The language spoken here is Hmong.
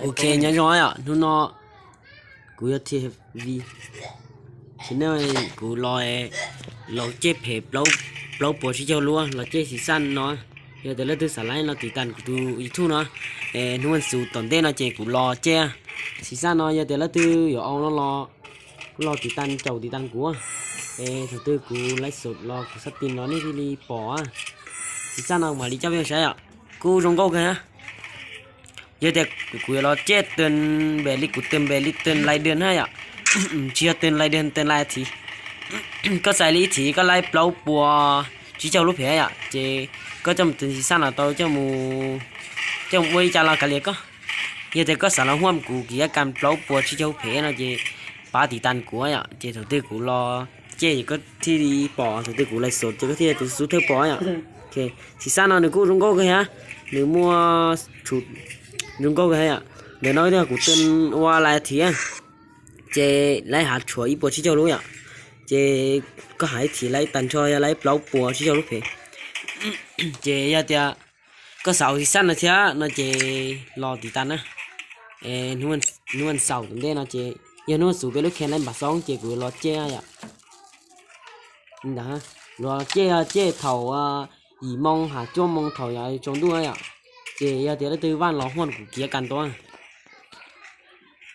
Ok, nyob zoo yom, hnub no kuv yog T V, kuv los, los ceg phem plaub puas tsib caug lub, los ceg season no. Yog tias leej twg xav laib no tiv tas kuv tus YouTube no, hnub xus tom ntej no ces kuv los ceg. Season no yog tias leej twg yuav au no los, kuj los tiv tas caum tiv tas kuv, es thaum twg kuv laib xus los kuv xab tis no nej thiaj li pom. Season no mam li coj peb saib yom, kuj zoo nkauj kawg. Yog tias kuv yuav los ceg tag npe li kuv tag npe li tag lais das na yom, tsis yog tag lais das, tag lais thiv. Koj xaiv li ib thiv koj laib plaub puas tsib caug lub phem yom, ces koj coj mus tag season no tau, coj mus ua li cas los kav liam koj. Yog tias koj xav los huaj kuv kiv yaj kas plaub puas tsib caug lub phem no ces pab tiv tas kuv yom, ces thaum twg kuv los ceg ces koj thiaj li pom, thaum twg kuv laib xus ces koj thiaj tus xub thawj pom yom. Season no nws kuj zoo nkauj kawg thiab, nws muaj zoo nkauj kawg yom. Ntawm no yog kuv tag ua lais thiv, ces laib hav tshuav ib puas tsib caug lub yom, ces koj hav ib thiv laib tag nrho yog laib plaub puas tsib caug lub phem. Ces yog tias koj xav season no thiab no ces los tiv tas na. Hnub xaus tom ntej no ces yog hnub xus peb lub kheej laib npam xoob ces kuv los ceg yom. Los ceg, ceg thaum yim moo hab cuaj moo thaum yog tsaus ntuj yom. Ces yog tias leej twg vaj los huaj kuv kiv yaj kas tuaj.